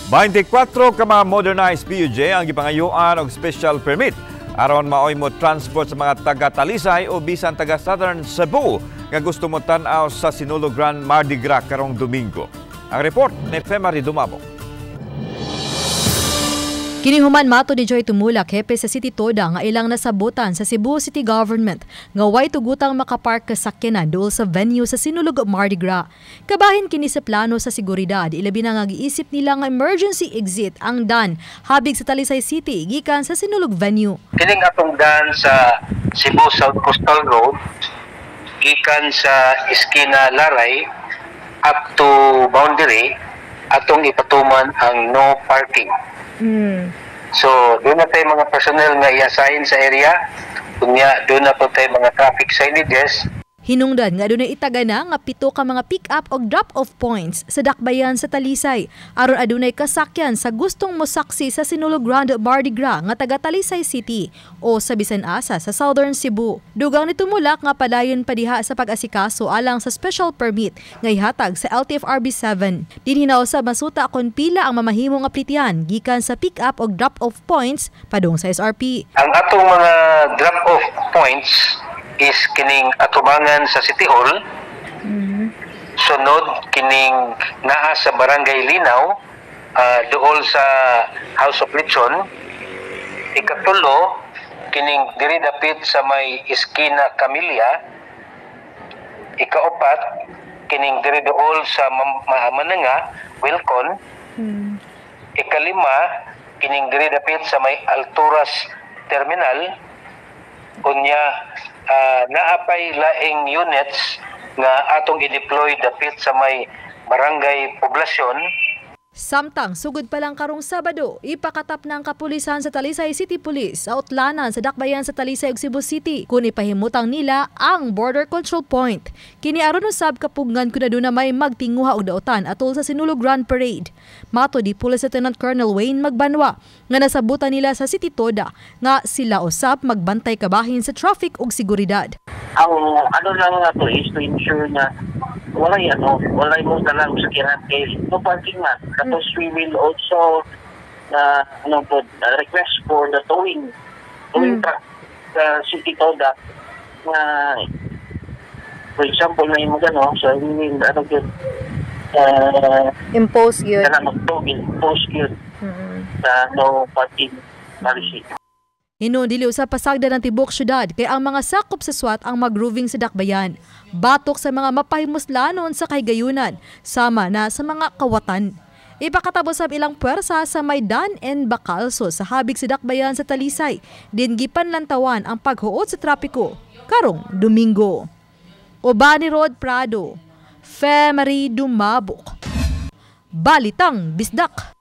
24 ka mga modernized PUJ ang gipangayuan og special permit aron maoy mo transport sa mga taga Talisay o bisan taga Southern Cebu nga gusto mo tan-aw sa Sinulog Grand Mardi Gras karong Domingo. Ang report ni Femari Dumabok. Kini human mato ni Joy Tumulak, hepe sa City Toda, nga ilang nasabutan sa Cebu City Government nga way tugutang makapark kasakyanan duol sa venue sa Sinulog Mardi Gras. Kabahin kini sa plano sa seguridad, ilabi na nga giisip nila nga emergency exit ang dan habig sa Talisay City gikan sa Sinulog venue. Kining atong dan sa Cebu South Coastal Road gikan sa Iskina Laray up to boundary, atong ipatuman ang no parking. So, duna tay mga personnel nga i-assign sa area. Kunya, duna po tay mga traffic signages. Hinungdan nga adunay itagana nga 7 ka mga pick-up o drop-off points sa dakbayan sa Talisay aron adunay kasakyan sa gustong mosaksi sa Sinulog Grand Mardi Gras nga taga Talisay City o sa bisan asa sa Southern Cebu. Dugang ni Tumulak nga padayon pa diha sa pag-asikaso alang sa special permit nga ihatag sa LTFRB 7. Dinhi na usab masuta kon pila ang mamahimo nga plitian gikan sa pick-up o drop-off points padung sa SRP. Ang atong mga drop-off points is kining atubangan sa City Hall, sunod kining naa sa Barangay Linaw, duol sa House of Lechon, ikatulo kining diri dapit sa may Iskina Camilla, ikaupat kining diri duol sa Mananga, Wilcon, ikalima kining diri dapit sa may Alturas Terminal, unya naapay laing units nga atong i-deploy dapit sa may Barangay Poblasyon. Samtang sugod pa lang karong Sabado, ipakatap ng kapulisan sa Talisay City Police sa utlanan sa dakbayan sa Talisay ug Cebu City kung ipahimutang nila ang border control point. Kini aron usab kapugnan kun aduna may magtinguha og daotan atol sa Sinulog Grand Parade. Mato di Police Lieutenant Colonel Wayne Magbanwa nga nasabutan nila sa City Toda nga sila usab magbantay kabahin sa traffic ug seguridad. Ang ano lang nato is to ensure na walay ano, walay mo dalang sakyanan kay no parking man. Tapos we will also na ano po, request for the towing truck sa City Toda na, for example na yung gano, so we will ano yun, Impose yun. Kana mag-towing, impose yun sa no parking policy. Hinuon dili usab pasagdan ang tibok syudad kay ang mga sakop sa SWAT ang mag-roving sa dakbayan batok sa mga mapahimuslanon sa kahigayunan sama na sa mga kawatan. Ipakatabo sab ilang puwersa sa Maidan and Bacalso sa habig sa dakbayan sa Talisay. Din gipanlantawan ang paghuot sa trapiko karong Domingo. Uban ni Rod Prado, Femary Dumabok. Balitang Bisdak.